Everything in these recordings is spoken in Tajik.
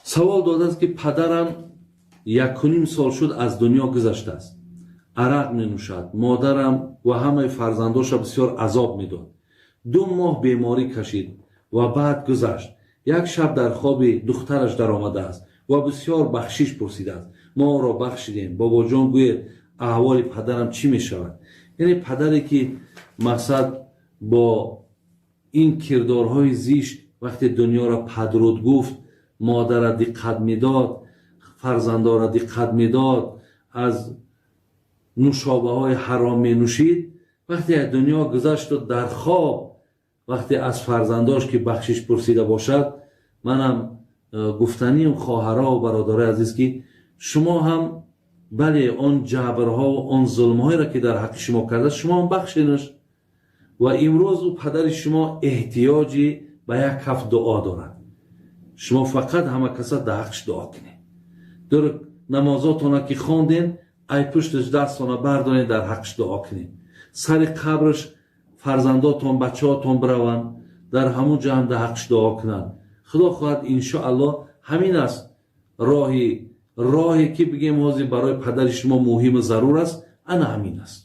Савол додааст, ки падарам 1,5 сол шуд, аз дунё гузаштааст. Арақ менӯшад. Модарам ва ҳамаи фарзандоша бисёр азоб медод. 2 моҳ беморӣ кашид ва баъд гузашт. Як шаб дар хоби духтараш даромадааст ва бисёр бахшиш пурсидааст. Мо ӯро бахшидем. Бобоҷон, гӯед, аҳволи падарам чӣ мешавад? Яъне падаре, ки мақсад бо ин кирдорҳои зишт вақте дунёро падруд гуфт, модарра диққат медод, фарзандора диққат медод, аз нӯшобаҳои ҳаром менӯшид, вақте аз дунё гузашту дар хоб вақте аз фарзандош ки бахшиш пурсида бошад, манам гуфтаним, хоҳаро бародарои азиз, ки шумо ҳам, бале, он ҷабрҳову он зулмҳоеро, ки дар ҳаққи шумо кардааст, шумо ҳам бахшенаш. Ва имрӯз ӯ падари шумо эҳтиёҷи ба як ҳафт дуо дорад. Шумо фақат ҳама каса дар ҳаққаш дуо кунед. Дур намозотона ки хонден, ай пушташ дастона бардоред, дар ҳаққаш дуо кунед. Сари қабраш фарзандотон, бачаҳотон бираванд, дар ҳамун ҷо ҳам дар ҳаққаш дуо кунанд. Худо хоҳад, иншоаллоҳ, ҳамин аст роҳе, ки бигем ҳозир барои падари шумо муҳиму зарур аст, ана ҳамин аст.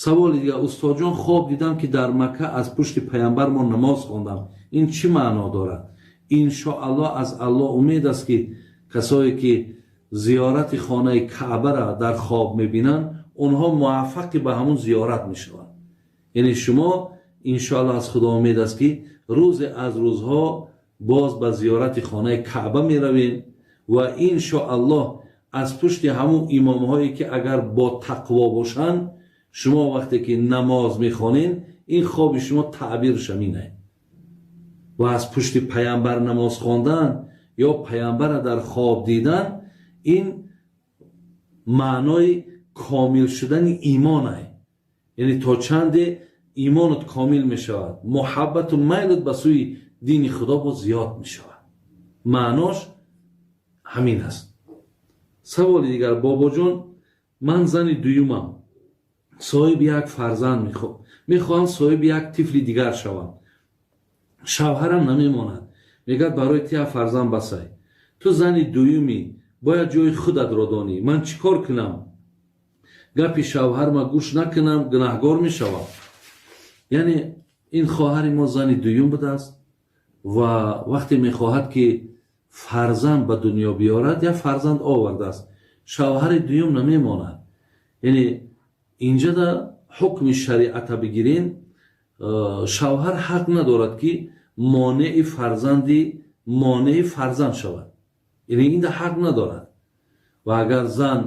Саволи дигар: устодҷон, хоб дидам, ки дар Макка аз пушти паямбар мо намоз хондам. Ин чӣ маъно дорад? Иншоаллоҳ, аз Аллоҳ умед аст, ки касое ки зиёрати хонаи Каъбара дар хоб мебинанд, онҳо муваффақи ба ҳамун зиёрат мешаванд. Яъне шумо, иншоаллоҳ, аз Худо умед аст, ки рӯзе аз рӯзҳо боз ба зиёрати хонаи Каъба меравем ва иншоаллоҳ аз пушти ҳамун имомҳое, ки агар бо тақво бошанд, шумо вақте ки намоз мехонед, ин хоби шумо таъбираш ҳаминае. Ва аз пушти паямбар намоз хондан ё паямбара дар хоб дидан, ин маънои комил шудани имонае. Яъне то чанде имонат комил мешавад, муҳаббату майлат ба сӯи дини Худо боз зиёд мешавад. Маънош ҳамин аст. Саволи дигар: бобоҷон, ман зани дуюмам, соҳиби як фарзанд, мехоҳам соҳиби як тифли дигар шавам. Шавҳарам намемонад, мегӯяд, барои ту як фарзанд басай, ту зани дуюмӣ, бояд ҷои худатро донӣ. Ман чӣ кор кунам? Гапи шавҳарма гӯш накунам, гунаҳгор мешавам? Яъне ин хоҳари мо зани дуюм будааст ва вақте мехоҳад, ки фарзанд ба дунё биёрад, як фарзанд овардааст, шавҳари дуюм намемонад. Яъне инҷада ҳукми шариата бигирем, шавҳар ҳақ надорад, ки монеи фарзанди монеи фарзанд шавад. Яъне инда ҳақ надорад. Ва агар зан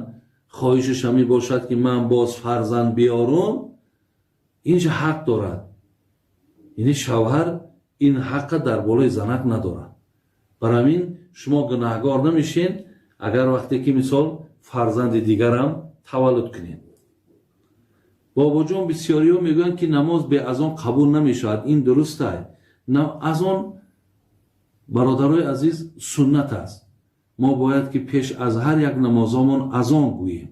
хоҳишаш ҳамин бошад, ки ман боз фарзанд биёрум, инҷа ҳақ дорад. Яъне шавҳар ин ҳаққа дар болои занак надорад. Бар ҳамин шумо гунаҳгор намешен, агар вақте ки мисол фарзанди дигарам таваллуд кунед. Бобоҷон, бисёриҳо мегӯянд, ки намоз беазон қабул намешавад. Ин дурустай? Азон, бародарои азиз, суннат аст. Мо бояд, ки пеш аз ҳар як намозомон азон гӯем.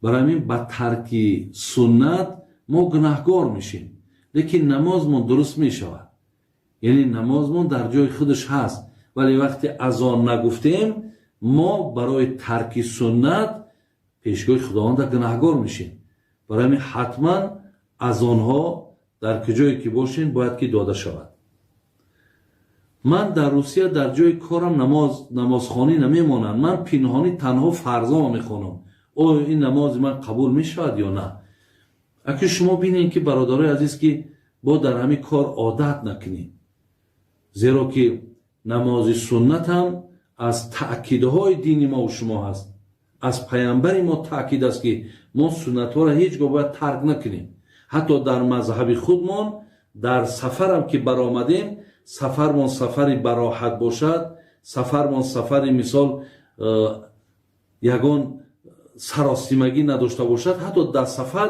Бар ҳамин ба тарки суннат мо гунаҳгор мешем, лекин намозмон дуруст мешавад. Яъне намозмон дар ҷои худаш ҳаст, вале вақте азон нагуфтем, мо барои тарки суннат пешгоҳи Худованда гунаҳгор мешем. Барои ҳамин ҳатман азонҳо дар куҷое ки бошем, бояд ки дода шавад. Ман дар Русия дар ҷои корам намозхонӣ намемонам. Ман пинҳонӣ танҳо фарзома мехонам. Оё ин намози ман қабул мешавад ё на? Аки шумо бинед, ки, бародарои азиз, ки бо дар ҳамин кор одат накунед, зеро ки намози суннатам аз таъкидҳои дини мову шумо ҳаст. Аз паямбари мо таъкид аст, ки мо суннатҳоро ҳеҷ гоҳ бояд тарк накунем. Ҳатто дар мазҳаби худмон дар сафарам ки баромадем, сафармон сафари бароҳат бошад, сафармон сафари мисол ягон саросимагӣ надошта бошад, ҳатто дар сафар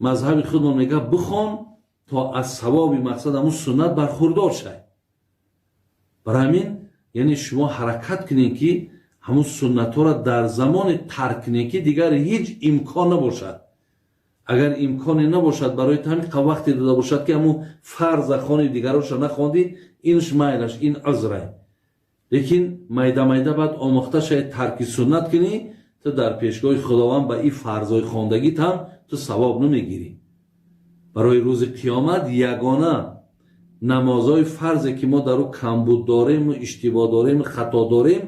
мазҳаби худмон мегӯяд, бихон, то аз савоби мақсад ҳамун суннат бархурдор шай. Барои ҳамин, яъне шумо ҳаракат кунед, ки ҳамун суннатҳоро дар замоне тарк кунед, ки дигар ҳеҷ имкон набошад. Агар имконе набошад барои ту, ҳамин вақте дода бошад, ки ҳамун фарза хони, дигароша нахондӣ, инш майлаш, ин узрай. Лекин майда майда баъд омӯхта шавед, тарки суннат кунӣ, ту дар пешгоҳи Худованд ба ин фарзҳои хондагит ҳам ту савоб намегирӣ. Барои рӯзи қиёмат ягона намозҳои фарзе ки мо дар ӯ камбуд дорему иштибоҳ дорем, хато дорем,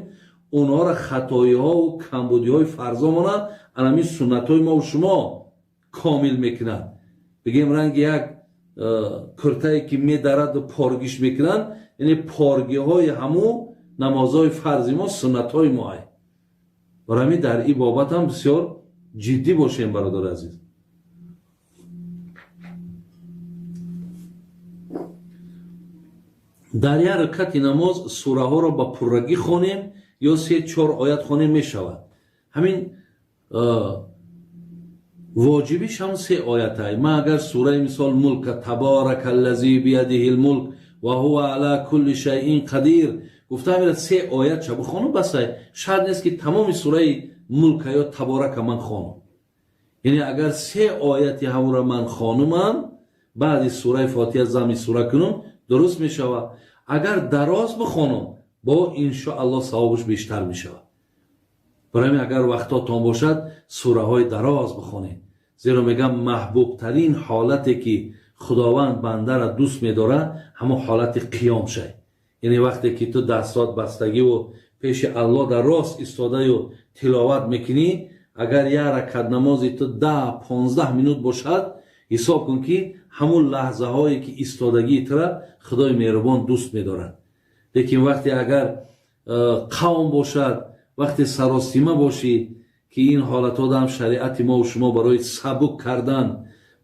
онҳоро хатоиҳову камбудиҳои фарзомона анамин суннатҳои мову шумо комил мекунад. Бигем ранги як куртае ки медараду поргиш мекунанд, яъне поргиҳои ҳамун намозҳои фарзи мо суннатҳои мо ай. Барои ҳамин дар ин бобат ҳам бисёр ҷиддӣ бошем, бародари азиз. Дар як ракати намоз сураҳоро ба пуррагӣ хонем ё 3-4 оят хонем мешавад. Ҳамин воҷибиш ҳам 3 оятай. Ман агар сураи мисол Мулка табарака аллази биядиҳи лмулк ва ҳува ала кулли шайъин қадир гуфта, ҳамира 3 оят ча бихонам, басай. Шарт нест ки тамоми сураи Мулка ё Таборака ман хонам. Яъне агар 3 ояти ҳамонро ман хонумам, баъди сураи Фотиҳа зами сура кунам, дуруст мешавад. Агар дароз бихонам, бо иншоаллоҳ савобаш бештар мешавад. Барои ҳамин агар вақтотон бошад, сураҳои дароз бихонед. Зеро мегӯям маҳбубтарин ҳолате ки Худованд бандаро дӯст медорад, ҳамон ҳолати қиём шай. Яъне вақте ки ту дастот бастагиву пеши Аллоҳ дар рост истодаю тиловат мекунӣ, агар як ракат намози ту 10-15 минут бошад, ҳисоб кун ки ҳамун лаҳзаҳое ки истодагии тура Худои меҳрубон дӯст медорад. Лекин вақте агар қавм бошад, вақте саросима бошӣ, ки ин ҳолатҳо дам шариати мо шумо барои сабук кардан,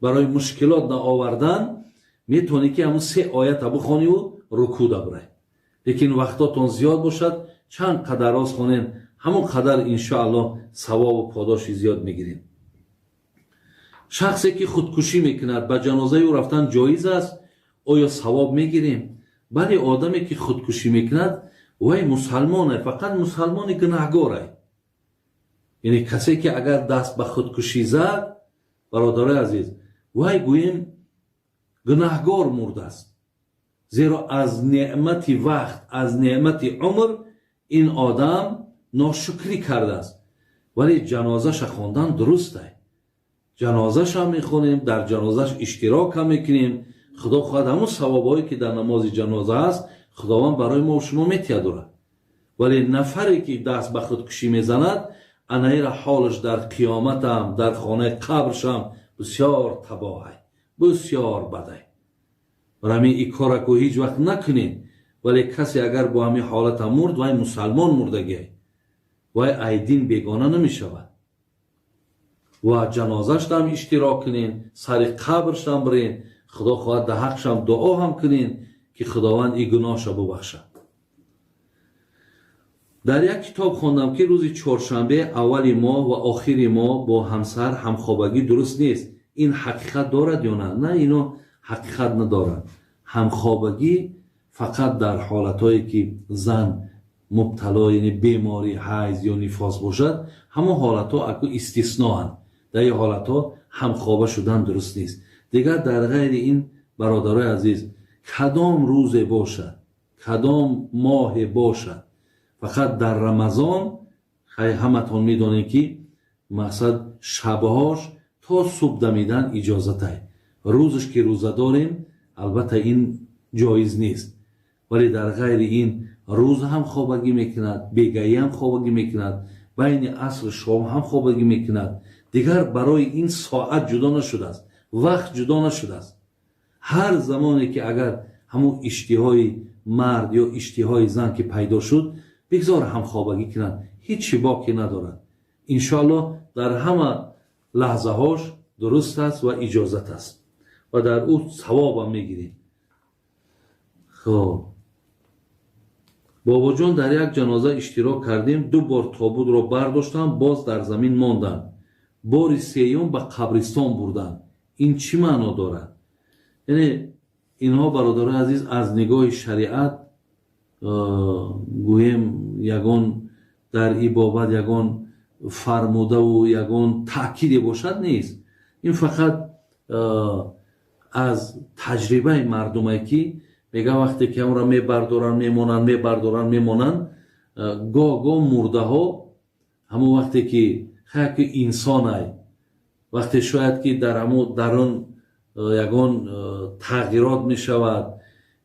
барои мушкилот наовардан, метавонӣ ки ҳамун 3 оята бихониву рукӯ дабурай. Лекин вақтотон зиёд бошад, чанд қадар роз хонен, ҳамон қадар иншоаллоҳ савобу подоши зиёд мегирем. Шахсе ки худкушӣ мекунад, ба ҷанозаи ӯ рафтан ҷоиз аст? Оё савоб мегирем? Бале, одаме ки худкушӣ мекунад, вай мусалмоне, фақат мусалмони гунаҳгорай. Яъне касе ки агар даст ба худкушӣ зад, бародарои азиз, вай гӯем гунаҳгор мурдааст. Зеро аз неъмати вақт, аз неъмати умр ин одам ношукрӣ кардааст. Вале ҷанозаша хондан дурустай. Ҷанозаша мехонем, дар ҷанозаш иштирок ҳам мекунем. Худо хоҳад ҳамун савобҳое ки дар намози ҷаноза аст, Худованд барои мо шумо метиҳад ура. Вале нафаре ки даст ба худкушӣ мезанад, анаира ҳолаш дар қиёматам, дар хонаи қабршам бисёр табоҳай, бисёр бадай. Барои ҳамин ин корро ку ҳеҷ вақт накунед. Вале касе агар бо ҳамин ҳолата мурд, вай мусалмон мурдагиай, вай айдин бегона намешавад. Ва ҷанозашам иштирок кунен, сари қабршам бирен, Худо хоҳад дар ҳақшам дуо ҳам кунен ки Худованд ин гуноҳша бубахшад. Дар як китоб хондам ки рӯзи чоршанбе аввали моҳ ва охири моҳ бо ҳамсар ҳамхобагӣ дуруст нест. Ин ҳақиқат дорад ё на? На, ино ҳақиқат надорад. Ҳамхобагӣ фақат дар ҳолатҳое ки зан мубтало, яъне беморӣ, ҳайз ё нифос бошад, ҳамон ҳолатҳо аку истисноанд. Дар ин ҳолатҳо ҳамхоба шудан дуруст нест. Дигар дар ғайри ин, бародарои азиз, кадом рӯзе бошад, кадом моҳе бошад, фақат дар Рамазон ҳаматон медонед ки мақсад шабҳош то субҳ дамидан иҷозатай. Рӯзш ки рӯза дорем, албатта ин ҷоиз нест. Вале дар ғайри ин рӯз ҳам хобагӣ мекунад, бегаӣ ҳам хобагӣ мекунад, байни аср шом ҳам хобагӣ мекунад. Дигар барои ин соат ҷудо нашудааст, вақт ҷудо нашудааст. Ҳар замоне ки агар ҳамун иштиҳои мард ё иштиҳои зан ки пайдо шуд, бигзор ҳамхобагӣ кунанд, ҳеҷ чӣ боке надорад. Иншоаллоҳ дар ҳама лаҳзаҳош дуруст аст ва иҷозат аст ва дар ӯ савобам мегирем. Хоб, бобоҷон, дар як ҷаноза иштирок кардем, 2 бор тобутро бардоштам, боз дар замин монданд. Бори сеюм ба қабристон бурданд. Ин чӣ маъно дорад? Яъне инҳо, бародарои азиз, аз нигоҳи шариат гӯем ягон дар ин бобат ягон фармудаву ягон таъкиде бошад нест. Ин фақат аз таҷрибаи мардуме ки мегӯянд вақте ки ҳамонро мебардоранд, мемонанд, мебардоранд, мемонанд. Гоҳ гоҳ мурдаҳо ҳамон вақте ки хаяки инсонай, вақте шояд ки дар ҳамун дарун ягон тағйирот мешавад,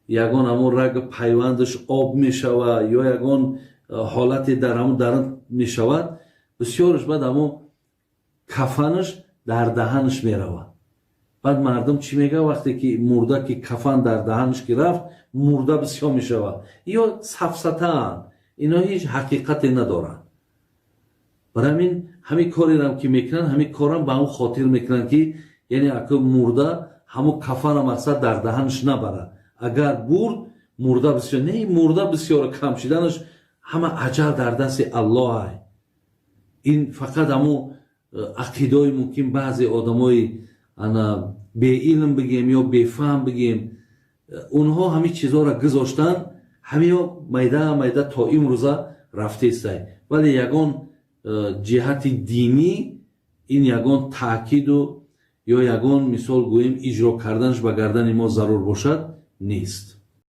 ягон ҳамун раг пайвандаш об мешавад ё ягон ҳолате дар ҳамун дарун мешавад, бисёраш баъд ҳамун кафанаш дар даҳанаш меравад. Баъд мардум чӣ мегӯяд? Вақте ки мурда ки кафан дар даҳанаш ки рафт, мурда бисёр мешавад. Ё сафсатаанд, ино ҳеҷ ҳақиқате надоранд. Барои ҳамин, ҳамин корерам ки мекунанд, ҳамин корам ба ҳамун хотир мекунанд, ки яъне ака мурда ҳамун кафана мақсад дар даҳанаш набарад. Агар бурд, мурда бисёр не, мурда бисёр кам шиданаш ҳама аҷал дар дасти Аллоҳ. Ин фақат ҳамун ақидаҳои мумкин баъзе одамои ана беилм бигем ё бефаҳм бигем, онҳо ҳамин чизҳоро гузоштанд, ҳамиё майда майда то имрӯза рафтестай. Вале ягон ҷиҳати динӣ ин ягон таъкиду ё ягон мисол гӯем иҷро карданаш ба гардани мо зарур бошад, нест.